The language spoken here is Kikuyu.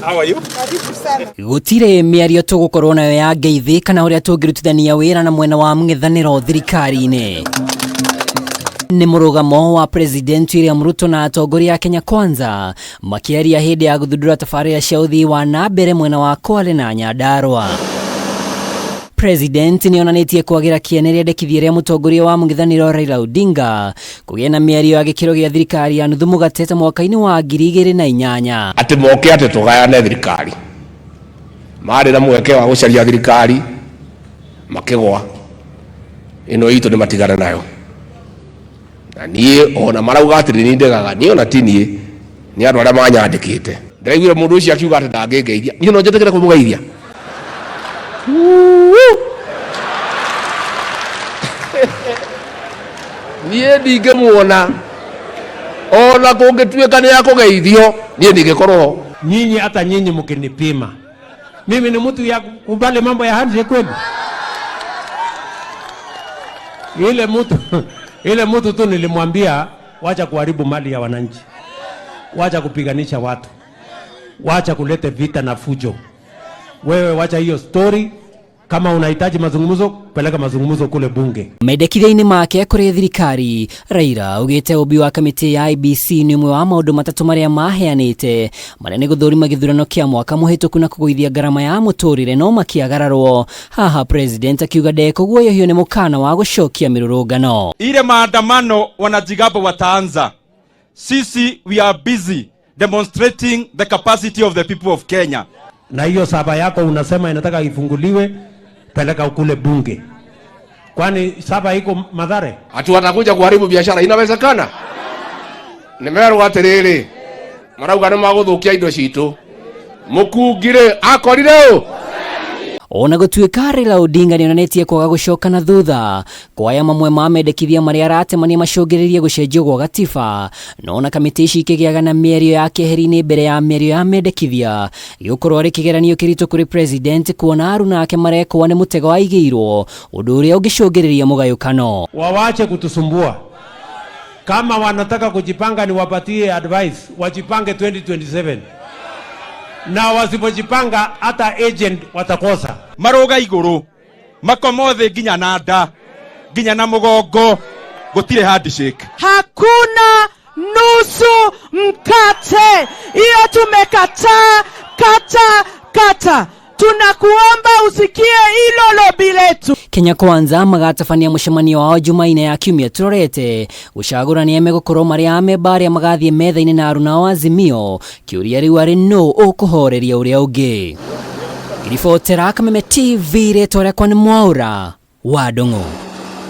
How are you? Karibu sana. Gũtirĩ mĩario tũgũkorwo nayo ya ngeithi kana ũrĩa tũngĩrutithania wĩra na mwena wa mũng'ethanĩro thirikari-inĩ. Nĩ mũrũgamo wa President William Ruto na atongoria a Kenya Kwanza makĩaria hĩndĩ ya gũthundũra tabarĩra cia ũthii wa na mbere mwena wa Kwale na Nyandarua. President nĩ onanĩtie kwagĩra kĩene rĩendekithia rĩa mũtongoria wa mũng'ethanĩro Raila Odinga kũgĩa na mĩario ya gĩkĩro gĩa thirikari ya nuthu mũgate ta mwaka-inĩ wa 2008. Atĩ moke atĩ tũgayane thirikari, marĩ na mweke wa gũcaria thirikari makĩgwa, ĩno itũ nĩ matigana nayo. Na niĩ ona marauga atĩ nĩ ndegaga, niĩ ona ti niĩ, nĩ andũ arĩa manyandĩkĩte. Ndĩraiguire mũndũ ũcio akiuga atĩ ndangĩngeithia, niĩ no njĩtĩkĩre kũmũgeithia? Niĩ ndingĩmuona ona kũngĩtuĩka nĩ akũgeithio, niĩ ndingĩkorwo ho. Nyinyi hata nyinyi mkinipima, mimi ni mtu ya kukubali mambo ya handshake kweli? Ile mtu tu nilimwambia, wacha kuharibu mali ya wananchi, wacha kupiganisha watu, wacha kuleta vita na fujo. Wewe wacha hiyo story. Kama unahitaji mazungumzo, peleka mazungumzo kule bunge. Mendekithia-inĩ make kũrĩ thirikari, Raila augĩte ũmbi wa kamĩtĩ ya IEBC nĩ ũmwe wa maũndũ matatũ marĩa maheanĩte marĩa nĩ gũthũrima gĩthurano kĩa mwaka mũhĩtũku na kũgũithia ngarama ya mũtũrĩre no makĩagararwo. Haha President akiuga ndekũguoyohio nĩ mũkana wa gũcokia mĩrũrũngano. Ile maandamano wanajigamba wataanza. Sisi we are busy demonstrating the capacity of the people of Kenya. Na hiyo server yako unasema inataka ifunguliwe, peleka kule bunge. Kwani server iko Mathare? Ati watakuja kuharibu biashara, inawezekana? Nĩmerwo atĩrĩrĩ, marauga nĩ magũthũkia indo citũ. Mũkungirĩ akorire ũ? Ona gũtuĩka Raila Odinga nĩonanĩtie kwaga gũcoka na thutha kwaya mamwe ma mendekithia marĩa aratemania macũngĩrĩrie gũcenjio gwa gatiba, no na kamĩtĩ ici ikĩgĩaga na mĩario ya keheri-inĩ mbere ya mĩario ya mendekithia, gĩgũkorwo arĩ kĩgeranio kĩritũ kũrĩ President kuona aruna ake marekwo nĩ mũtego aigĩirwo, ũndũ ũrĩa ũngĩcũngĩrĩria mũgayũkano. Wawache kutusumbua. Kama wanataka kujipanga, niwapatie advice, wajipange 2027 na wasipojipanga hata agent watakosa. Maruga igũrũ, makomo thĩ, nginya na nda, nginya na mũgongo, gũtirĩ handshake. Hakuna nusu mkate. Hiyo tumekataa, kata kata. Tunakuomba usikie hilo lobby letu. Kenya Kwanza magatabania mũcemanio wao Jumaine ya kiumia turorete gũcagũrania megũkorwo marĩ amemba arĩa magathiĩ metha-inĩ na aruna wa Azimio. Kĩũria rĩu arĩ nũ ũkũhoreria ũrĩa ũngĩ. Ribotera Kameme TV, rĩtwa rĩakwa nĩ Mwaũra wa Ndung'u.